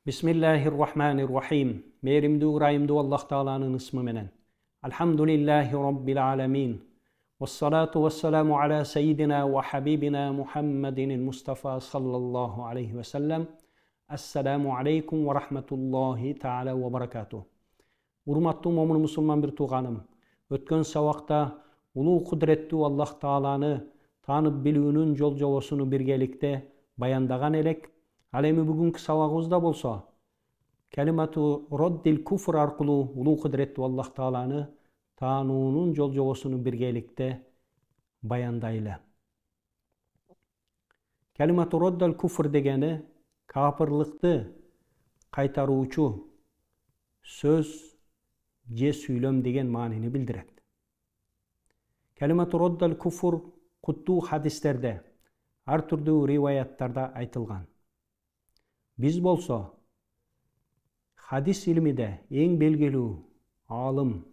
Бисмиллахир-рахманир-рахим. Мээримдүү, ырайымдуу Аллах Тааланын ысмы менен. Альхамдулиллахи роббил аламин. Вассалату вассаламу аля сайидина ва хабибина Мухаммадин Мустафа саллаллаху алейхи вассалам. Ассаламу алейкум ва рахматуллахи таала ва баракату. Урматтуу момун мусулман бир тууганым, өткөн сабакта улуу кудуреттүү Аллах Тааланы таанып билүүнүн жол жобосуну биргеликте баяндаган элек. Ал эми бүгүнкү сабагыбызда болсо калимату роддил куфр аркылуу улуу кудуреттүү Аллах Тааланы таануунун жол жобосуну биргеликте баяндайлы. Калимату роддил куфр дегени капырлыкты кайтаруучу сөз же сүйлөм деген маанини билдирет. Калимату роддил куфр куттуу хадистерде, ар түрдүү риваяттарда айтылган. Биз болсо хадис илмиде эң белгилүү аалым,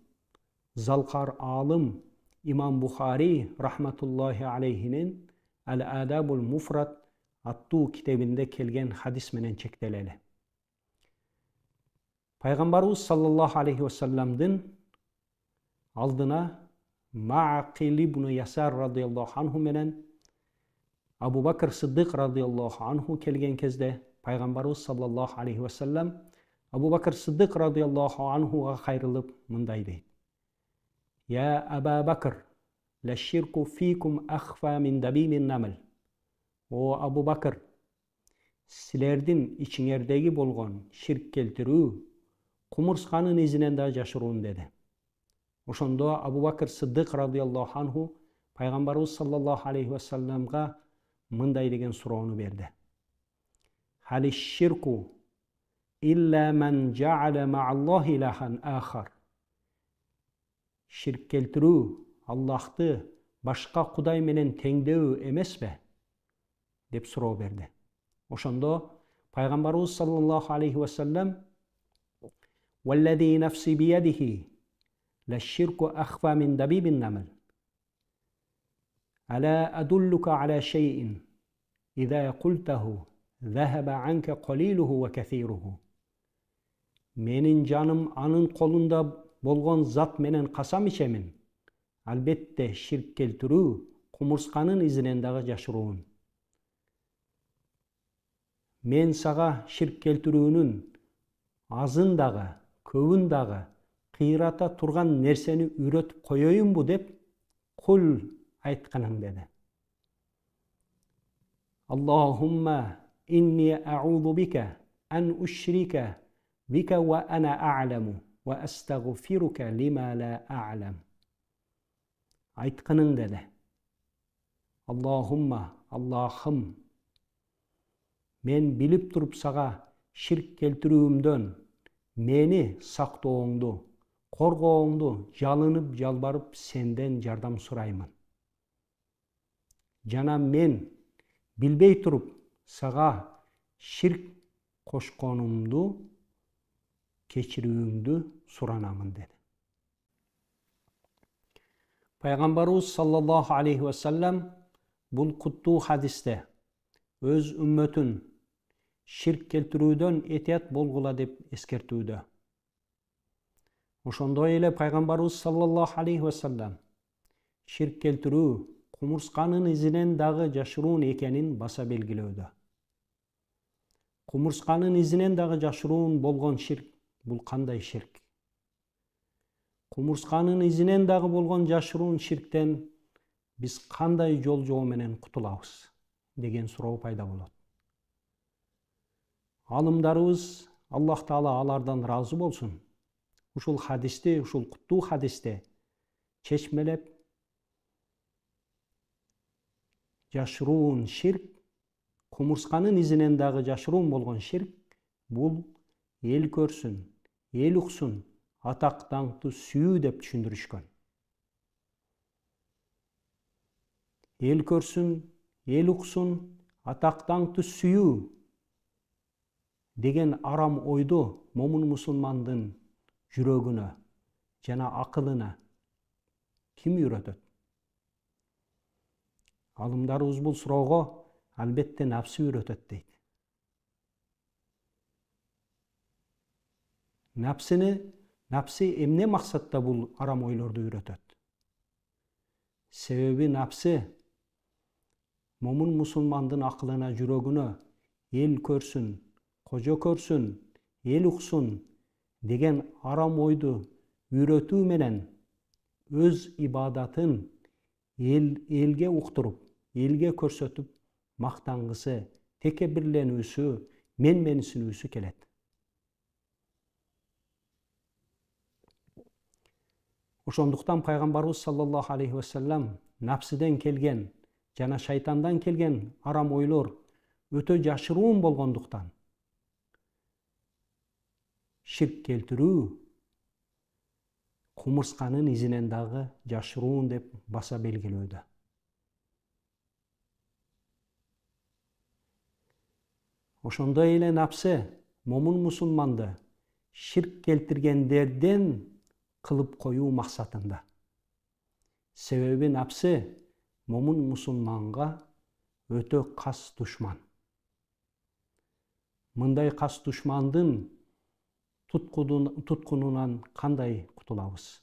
залкар аалым Имам Бухари рахматуллахи алейхинин Ал-Адабул Муфрат аттуу китебинде келген хадис менен чектелели. Пайгамбарыбыз саллаллаху алейхи вассаламдын алдына Маакил ибн Ясар радыяллаху анху менен Абу Бакр Сыдык радыяллаху анху келген кезде Пайгамбарыбыз саллаллаху алейхи вассалам Абу Бакр Сыдык радыяллаху анхуга кайрылып мындай дейт: Я Аба Бакр, ла ширку фикум ахфа мин дабимин намл. О Абу Бакр, силердин ичиңердеги болгон ширк келтирүү кумурсканын изинен да жашыруун деди. Ошондо Абу Бакр Сыдык радыяллаху анху Пайгамбарыбыз саллаллаху алейхи вассаламга мындай деген суроону берди: Хали ширку илля ман жаала мааллахи илахан ахар. Ширк келтирүү Аллахты башка кудай менен теңдөө эмеспи деп суроо берди. Ошондо Пайгамбарыбыз саллаллаху алейхи вассалам: Валлади нафси биядихи ла ширку ахфа мин дабибин намл. Ала адуллука аля шейин иза култаху захаба анка калилуху ва касируху. Менин жаным анын колунда болгон зат менен касам ичемин. Албетте ширк келтирүү кумурсканын изинен дагы жашыруун. Мен сага ширк келтирүүнүн азын дагы, көбүн дагы кыйрата турган нерсени үйрөтүп коёюнбу деп кул айтканың деди. Аллахумма инни аузу бика ан ушрика бика ва ана а'ламу ва астагфирука лима ла а'лам. Айтканың деди. Аллахумма, Аллахым, мен билип туруп сага ширк келтирүүмдөн мени сактооңду, коргооңду жалынып жалбарып сенден жардам сураймын. Жана мен билбей туруп сага ширк кошконумду кечирүүңдү суранамын деди. Пайгамбарыбыз саллаллаху алейхи вассалам бул куттуу хадисте өз үммөтүн ширк келтирүүдөн этият болгула деп эскертүүдө. Ошондой эле Пайгамбарыбыз саллаллаху алейхи вассалам ширк келтирүү кумурсканын изинен дагы жашыруун экенин баса белгилөөдө. Кумурсканын изинен дагы жашыруун болгон ширк бул кандай ширк? Кумурсканын изинен дагы болгон жашыруун ширктен биз кандай жол жобо менен кутулабыз деген суроо пайда болот. Алымдарыбыз, Аллах Таала алардан ыраазы болсун, ушул хадисти, ушул куттуу хадисти чечмелеп, жашыруун ширк, кумурсканын изинен дагы жашыруун болгон ширк бул эл көрсүн, эл уксун, атак даңктуу сүйүү деп түшүндүрүшкөн. Эл көрсүн, эл уксун, атак даңктуу сүйүү деген арам ойду момун мусулмандын жүрөгүнө жана акылына ким үйрөтөт? Алымдарыбыз бул суроого албетте напсы үйрөтөт дейт. Напсини, напси эмне максатта бул арам ойлорду үйрөтөт? Себеби напси момун мусулмандын акылына, жүрөгүнө эл көрсүн, кожо көрсүн, эл уксун деген арам ойду үйрөтүү менен өз ибадатын элге уктуруп, элге көрсөтүп мактангысы, текебирленүүсү, менменсинүүсү келет. Ошондуктан пайгамбарыбыз саллаллаху алейхи вассалам напсиден келген жана шайтандан келген арам ойлор өтө жашыруун болгондуктан ширк келтирүү кумурсканын изинен дагы жашыруун деп баса белгилөөдө. Ошондой эле напсы момун мусулманды ширк келтиргендерден кылып коюу максатында. Себеби напсы момун мусулманга өтө кас душман. Мындай кас душмандын туткунунан кандай кутулабыз?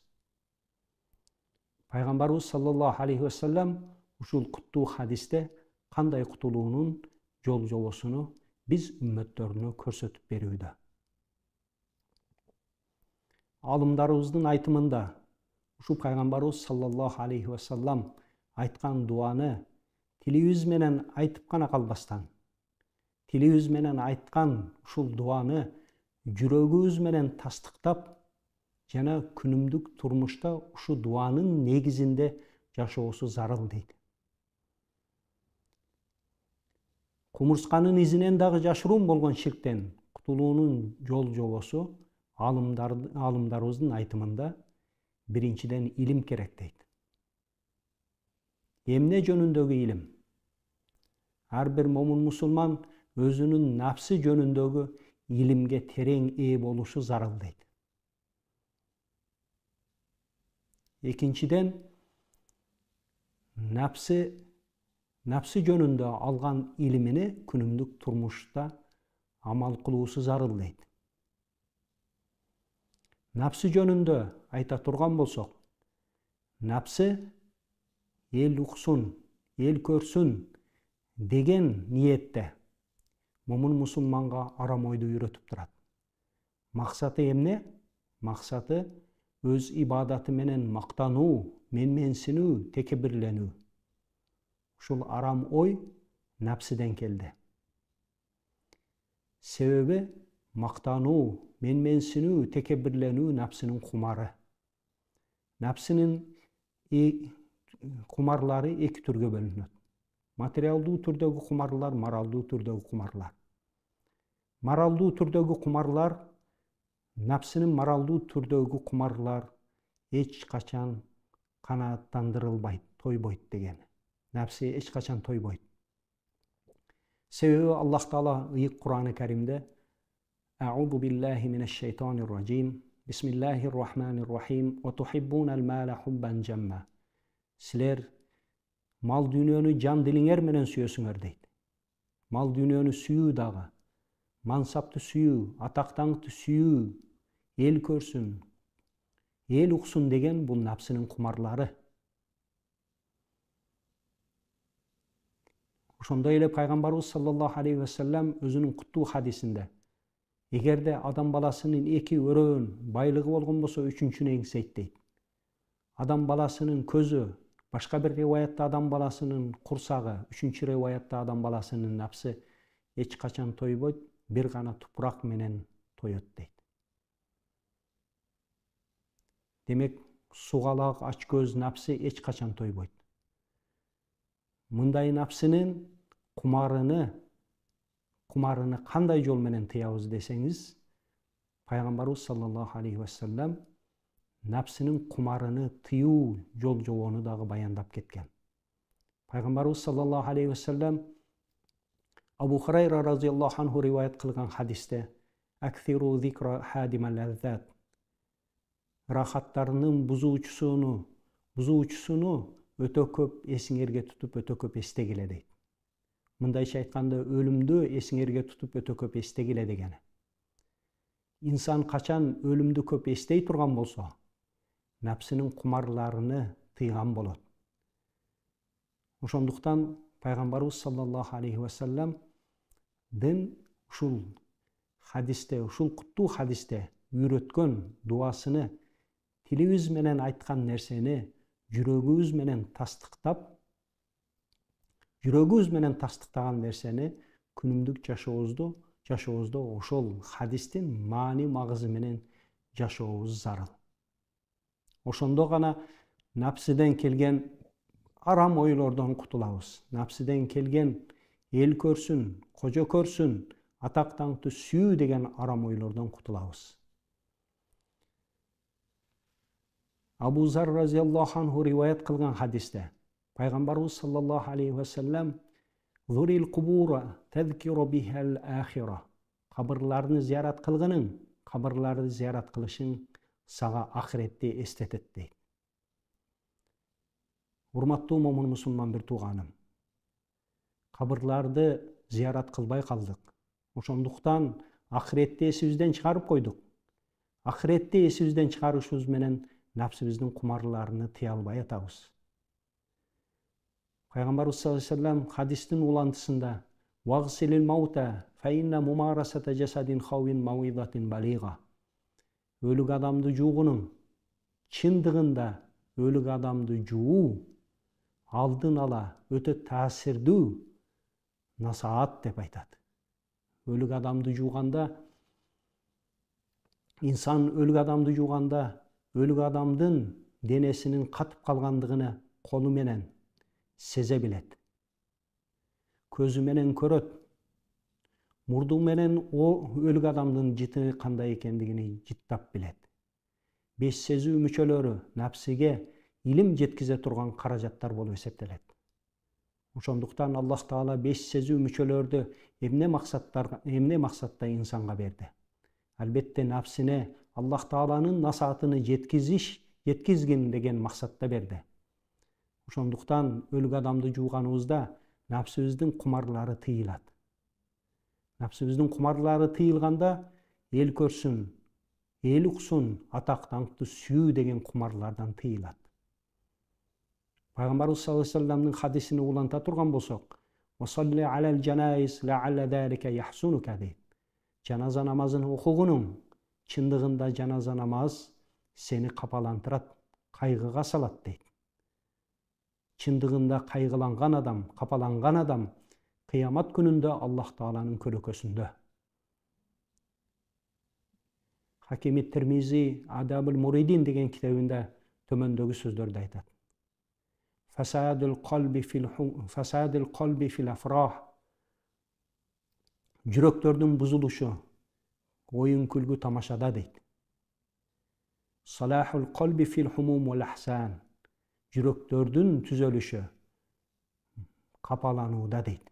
Пайгамбарыбыз саллаллаху алейхи вассалам ушул куттуу хадисте кандай кутулуунун жол жобосуну биз үммөттөрүнө көрсөтүп берүүдө. Алымдарыбыздын айтымында ушу пайгамбарыбыз саллаллаху алейхи вассалам айткан дуаны тилибиз менен айтып гана калбастан, тилибиз менен айткан ушул дуаны жүрөгүбүз менен тастыктап жана күнүмдүк турмушта ушу дуанын негизинде жашоосу зарыл дейт. Кумурсканын изинен дагы жашыруун болгон ширктен кутулуунун жол жобосу алымдарыбыздын айтымында биринчиден илим керек дейт. Эмне жөнүндөгү илим? Ар бир момун мусулман өзүнүн напсы жөнүндөгү илимге терең ээ болушу зарыл дейт. Экинчиден, напсы жөнүндө алган илимини күнүмдүк турмушта амал кылуусу зарыл дейт. Напсы жөнүндө айта турган болсок, напсы эл уксун, эл көрсүн деген ниетте момун мусулманга арам ойду үйрөтүп турат. Максаты эмне? Максаты өз ибадаты менен мактануу, менменсинүү, текебирленүү. Ушул арам ой напсиден келди. Себеби мактануу, менменсинүү, текебирленүү напсинин кумары. Напсинин кумарлары эки түргө бөлүнөт. Материалдуу түрдөгү кумарлар, моралдуу түрдөгү кумарлар. Моралдуу түрдөгү кумарлар, напсинин моралдуу түрдөгү кумарлар эч качан канааттандырылбайт, тойбойт деген. Напси эч качан тойбойт. Себеби Аллах Таала ыйык Кураны Каримде: Аузу биллахи минаш шайтанир ражим. Бисмиллахир рахманир рахим. Ва тухиббунал мала хуббан жамма. Силер мал дүйнөнү жан дилиңер менен сүйөсүңөр дейт. Мал дүйнөнү сүйүү дагы, мансапты сүйүү, атак-даңкты сүйүү, эл көрсүн, эл уксун деген бул напсинин кумарлары. Ошондой эле пайгамбарыбыз саллаллаху алейхи вассалам өзүнүн куттуу хадисинде: эгерде адам баласынын эки өрөөн байлыгы болгон болсо, үчүнчүнү эңсейт дейт. Адам баласынын көзү, башка бир риваятта адам баласынын курсагы, үчүнчү риваятта адам баласынын напсы эч качан тойбойт, бир гана тупурак менен тоёт дейт. Демек, сугалак, ач көз напсы эч качан тойбойт. Мындай напсынын кумарыны кандай жол менен тыябыз десеңиз, пайгамбарыбыз саллаллаху алейхи вассалам напсынын кумарыны тыюу жол жобону дагы баяндап кеткен. Пайгамбарыбыз саллаллаху алейхи вассалам Абу Хурайра разияллаху анху риваят кылган хадисте: Аксиру зикра хадимал лаззат, рахаттарынын бузуучусуну өтө көп эсиңерге тутуп, өтө көп эстегиле дейт. Мындайча айтканда, өлүмдү эсиңерге тутуп, өтө көп эстегиле дегени. Инсан качан өлүмдү көп эстей турган болсо, напсинин кумарларыны тыйган болот. Ошондуктан Пайгамбарыбыз саллаллаху алейхи вассаламдын ушул хадисте, ушул куттуу хадисте үйрөткөн дубасыны тилибиз менен айткан нерсени жүрөгүбүз менен тастыктап, жүрөгүбүз менен тастыктаган нерсени күнүмдүк жашообузда ошол хадистин маани магызы менен жашообуз зарыл. Ошондо гана напсиден келген арам ойлордон кутулабыз. Напсиден келген эл көрсүн, кожо көрсүн, атак даңкты сүйүү деген арам ойлордон кутулабыз. Абу Зар разияллаху анху риваят кылган хадисте Пайгамбарыбыз саллаллаху алейхи вассалам «Зурил кубура тадкиру бихал ахира» кабырларны зиярат кылгының, кабырларды зиярат кылышың сага акыретти эстетет дейт. Урматтуу момун мусулман бир тууганым, кабырларды зиярат кылбай калдык. Ошондуктан акыретти эсибизден чыгарып койдук. Акыретти эсибизден чыгарышыбыз менен напсибиздин кумарларыны тыя албай атабыз. Пайгамбарыбыз саллаллаху алейхи вассалам хадистин улантысында «Вагсилил маута фа инна мумарасата жасадин хавин мауидатин балига». Өлүк адамды жуугунун чындыгында өлүк адамды жуу алдын ала өтө таасирдүү насаат деп айтат. Өлүк адамды жууганда, инсан өлүк адамды жууганда өлүк адамдын денесинин катып калгандыгын колу менен сезе билет. Көзү менен көрөт. Мурду менен өлүк адамдын жыты кандай экендигин жыттап билет. Беш сезүү мүчөлөрү напсиге илим жеткизе турган каражаттар болуп эсептелет. Ошондуктан Аллах Таала беш сезүү мүчөлөрдү эмне максатта инсанга берди? Албетте напсине Аллах Тааланын насаатыны жеткизгин деген максатта берди. Ошондуктан өлүк адамды жууганыбызда напсибиздин кумарлары тыйылат. Напсибиздин кумарлары тыйылганда эл көрсүн, эл уксун, атак даңкты сүйүү деген кумарлардан тыйылат. Пайгамбарыбыз саллаллаху алейхи вассаламдын хадисини уланта турган болсок, «Вассалли алал жанаиз лаалла залика яхсунука» дейт. Жаназа намазын окугунуң чындыгында жаназа намаз сени капалантырат, кайгыга салат дейт. Чындыгында кайгыланган адам, капаланган адам кыямат күнүндө Аллах Тааланын көлөкөсүндө. Хакими Тирмизи Адабул Муридин деген китебинде төмөндөгү сөздөрдү айтат. Фасадул калби фил афрах. Жүрөктөрдүн бузулушу оюн күлгү тамашада дейт. Салахул калби фил хумум вал ахсан. Жүрөктөрдүн түзөлүшү капаланууда дейт.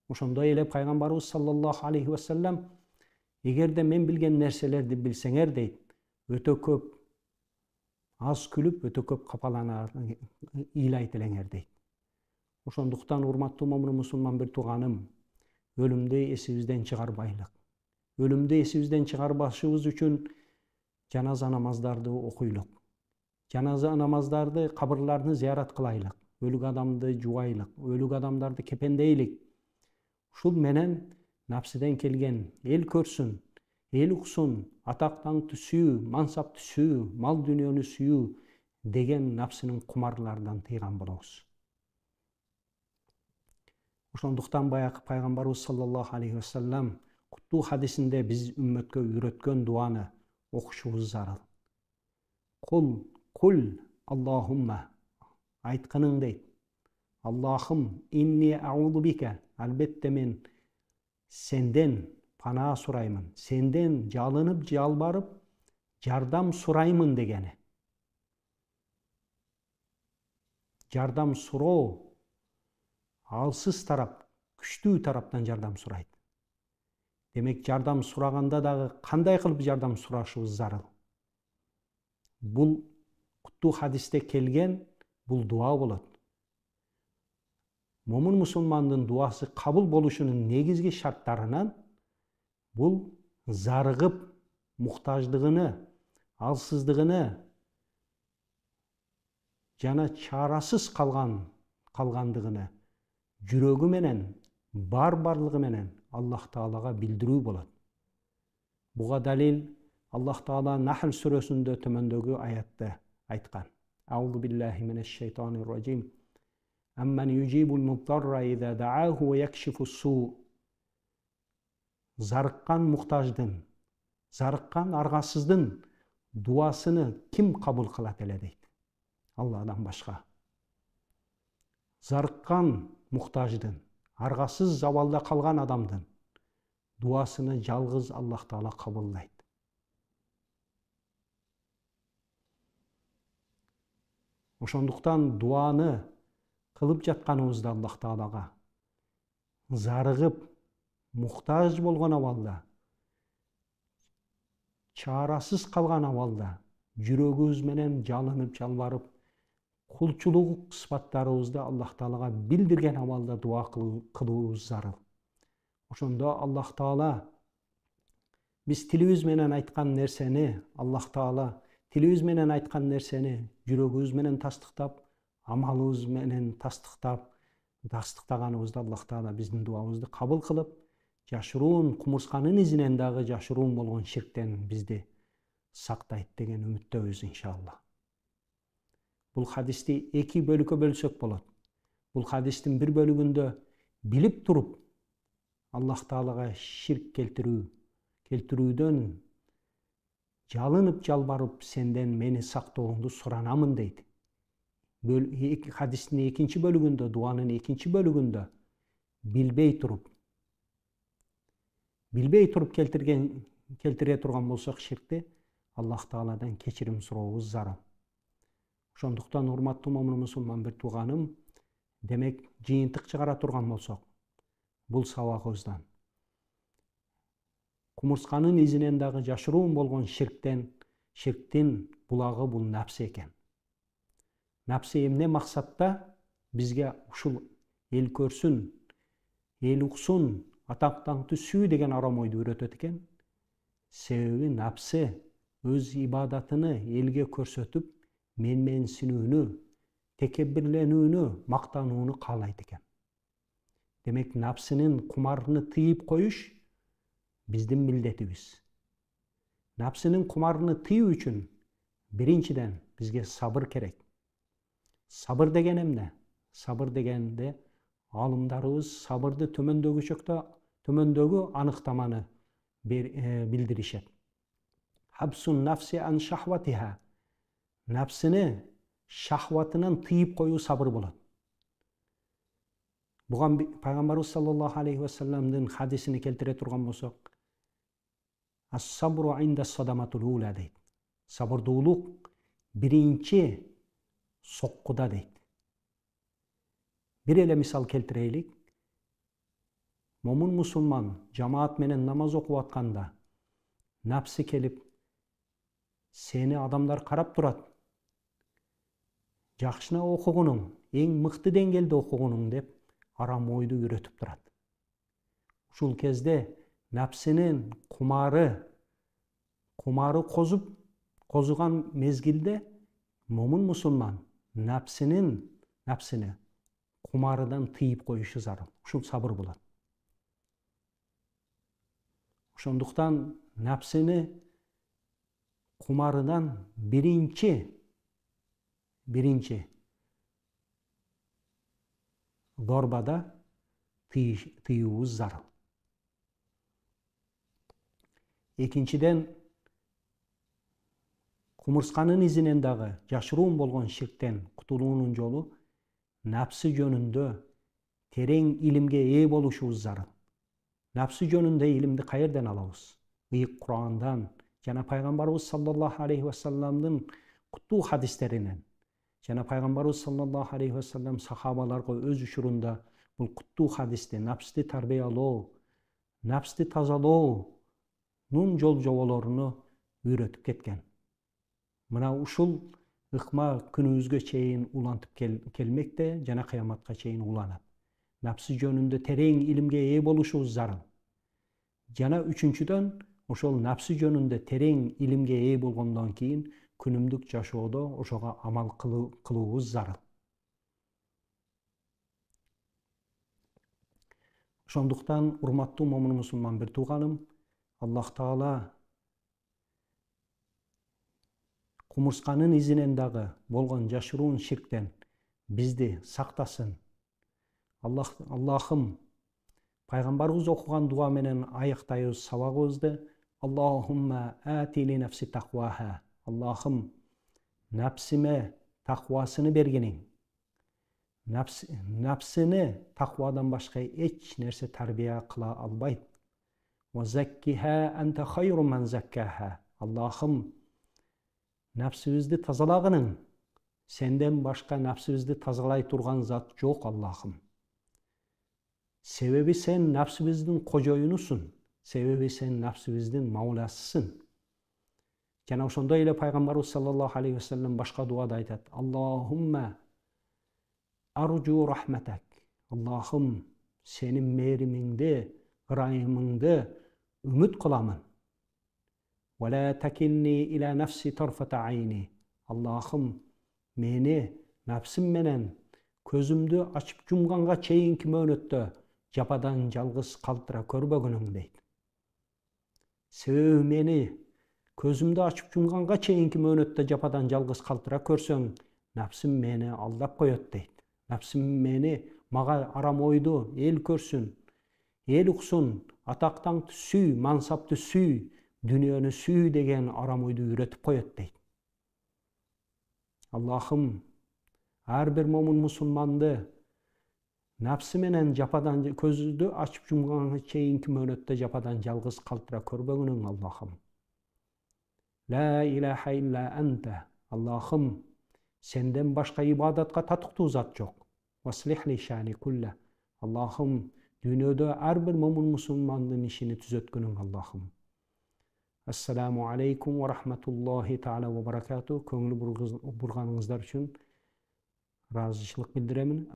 Ошондой эле Пайгамбарыбыз саллаллаху алейхи вассалам эгерде мен билген нерселерди билсеңер дейт, өтө көп аз күлүп, өтө көп капаланар, ыйлайт элеңер дейт. Ошондуктан урматтуу момун мусулман бир тууганым, өлүмдү эсибизден чыгарбайлык. Өлүмдү эсибизден чыгарбашыбыз үчүн жаназа намаздарды окуйлук. Жаназа намаздарды, кабырларны зиярат кылайлык, өлүк адамды жууайлык, өлүк адамдарды кепендейлик. Ушул менен напсиден келген эл көрсүн, эл уксун, атак даңкты сүйүү, мансапты сүйүү, мал дүйнөнү сүйүү деген напсинин кумарларынан тыйган болобуз. Ошондуктан баягы Пайгамбарыбыз саллаллаху алейхи вассалам куттуу хадисинде биз үммөткө үйрөткөн дуаны окушубуз зарыл. Кул, кул Аллахумма, айткының дейт. Аллахым, инни аузу бика, албетте мен сенден пана сураймын, сенден жалынып жалбарып жардам сураймын дегени. Жардам суроо алсыз тарап, күчтүү тараптан жардам сурайт. Демек, жардам сураганда дагы кандай кылып жардам сурашыбыз зарыл. Бул куттуу хадисте келген бул дуа болот. Момун мусулмандын дуасы кабыл болушунун негизги шарттарынан бул зарыгып, муктаждыгыны, алсыздыгыны жана чарасыз калгандыгыны жүрөгү менен, бар барлыгы менен Аллах Таалага билдирүү болот. Буга далил Аллах Таала Нахл сүрөсүндө төмөндөгү аятты айткан. Аузу биллахи минаш-шайтанир ражим. Амман южибул муттарра иза дааху ва якшифу суу. Зарыккан муктаждын, зарыккан аргасыздын дуасыны ким кабыл кылат эле дейт? Алладан башка. Зарыккан муктаждын, аргасыз забалда калган адамдын дуасыны жалгыз Аллах Таала кабылдайт. Ошондуктан дуаны кылып жатканыбызда Аллах Таалага зарыгып, муктаж болгон абалда, чарасыз калган абалда жүрөгүбүз менен жалынып жалбарып, кулчулук сыпаттарыбызды Аллах Таалага билдирген абалда дуа кылуубуз зарыл. Ошондо Аллах Таала биз тилибиз менен айткан нерсени, Аллах Таала тилибиз менен айткан нерсени жүрөгүбүз менен тастыктап, амалыбыз менен тастыктаганыбызда Аллах Таала биздин дуабызды кабыл кылып, жашыруун кумурсканын изинен дагы жашыруун болгон ширктен бизди сактайт деген үмүттөбүз иншалла. Бул хадисти эки бөлүккө бөлсөк болот. Бул хадистин бир бөлүгүндө билип туруп Аллах Таалага ширк келтирүүдөн жалынып жалбарып сенден мени сактооңду суранамын дейт. Хадистин экинчи бөлүгүндө, дуанын экинчи бөлүгүндө билбей туруп келтире турган болсок ширкти Аллах Тааладан кечирим сурообуз зарыл. Ошондуктан урматтуу момун мусулман бир тууганым, демек жыйынтык чыгара турган болсок, бул сабагыбыздан кумурсканын изинен дагы жашыруун болгон ширктин булагы бул напсы экен. Напсы эмне максатта бизге ушул эл көрсүн, эл уксун, атак даңктуу сүй деген арам ойду үйрөтөт экен. Себеби напсы өз ибадатыны элге көрсөтүп, менменсинүүнү, текеббирленүүнү, мактанууну каалайт экен. Демек, напсынын кумарыны тыйып коюш биздин милдетибиз. Напсынын кумарыны тыюу үчүн биринчиден бизге сабыр керек. Сабыр деген эмне? Сабыр дегенде алымдарыбыз сабырды төмөндөгү аныктаманы билдиришет. Хабсун нафси ан шахватиха. Напсыны шахватынан тыйып коюу сабыр болот. Буга Пайгамбарыбыз саллаллаху алейхи вассаламдын хадисини келтире турган болсок, ас-сабру инда садаматул ула дейт. Сабырдуулук биринчи соккуда дейт. Бир эле мисал келтирелик. Момун мусулман жамаат менен намаз окуп атканда напсы келип, сени адамдар карап турат, жакшына окугунуң, эң мыкты деңгээлде окугунуң деп арам ойду үйрөтүп турат. Ушул кезде напсынын кумары козуган мезгилде момун мусулман напсыны кумарыдан тыйып коюшу зарыл. Ушул сабыр болот. Ошондуктан напсыны кумарынан биринчи дорбада тыюубуз зарыл. Экинчиден, кумурсканын изинен дагы жашыруун болгон ширктен кутулуунун жолу напсы жөнүндө терең илимге ээ болушубуз зарыл. Напсы жөнүндө илимди каерден алабыз? Ыйык Курандан жана Пайгамбарыбыз саллаллаху алейхи вассаламдын куттуу хадистеринен жана Пайгамбарыбыз саллаллаху алейхи вассалам сахабаларга өз учурунда бул куттуу хадисти напсты тарбиялоо, напсты тазалоонун жол жоболоруну үйрөтүп кеткен. Мына ушул ыкма күнүбүзгө чейин улантып келмекте жана кыяматка чейин уланат. Напсы жөнүндө терең илимге ээ болушубуз зарыл. Жана үчүнчүдөн, Ошол напсы жөнүндө терең илимге ээ болгондон кийин күнүмдүк жашоодо ошого амал кылуубуз зарыл. Ошондуктан, урматтуу момун мусулман бир тууганым, Аллах Таала кумурсканын изинен дагы болгон жашыруун ширктен бизди сактасын. Аллахым, пайгамбарыбыз окуган дуа менен аяктайбыз сабагыбызды. Аллахумма ати ли нафси такваха. Аллахым, напсиме таквасыны бергениң. Напсини таквадан башка эч нерсе тарбия кыла албайт. Ва заккиха анта хайру ман заккаха. Аллахым, напсибизди тазалагының. Сенден башка напсибизди тазалай турган зат жок, Аллахым. Себеби сен напсибиздин кожоюнусуң. Себеби сен напсибиздин мауласысың. Жана ошондой эле пайгамбарыбыз саллаллаху алейхи вассалам башка дуада айтат: Аллахумма аржу рахматак. Аллахым, сенин мээримиңди, ырайымыңды үмүт кыламын. Ва ла такилни ила нафси тарфата айни. Аллахым, мени напсим менен көзүмдү ачып жумганга чейинки мөөнөттө жападан жалгыз калтыра көрбөгүнүң дейт. Себеби мени көзүмдү ачып жумганга чейинки мөөнөттө жападан жалгыз калтыра көрсөң, напсим мени алдап коет дейт. Напсим мени мага арам ойду эл көрсүн, эл уксун, атактаңды сүй, мансапты сүй, дүйнөнү сүй деген арам ойду үйрөтүп коет дейт. Аллахым, ар бир момун мусулманды напсы менен жападан көздү ачып жумганга чейинки мөөнөттө жападан жалгыз калтыра көрбөгүнүң, Аллахым. Ла илаха илла анта. Аллахым, сенден башка ибадатка татыктуу зат жок. Васлих ли шани кулла. Аллахым, дүйнөдө ар бир момун мусулмандын ишини түзөткүнүң, Аллахым. Ассаламу алейкум ва рахматуллахи таала ва баракату. Көңүл бурганыңыздар үчүн ыраазычылык билдиремин.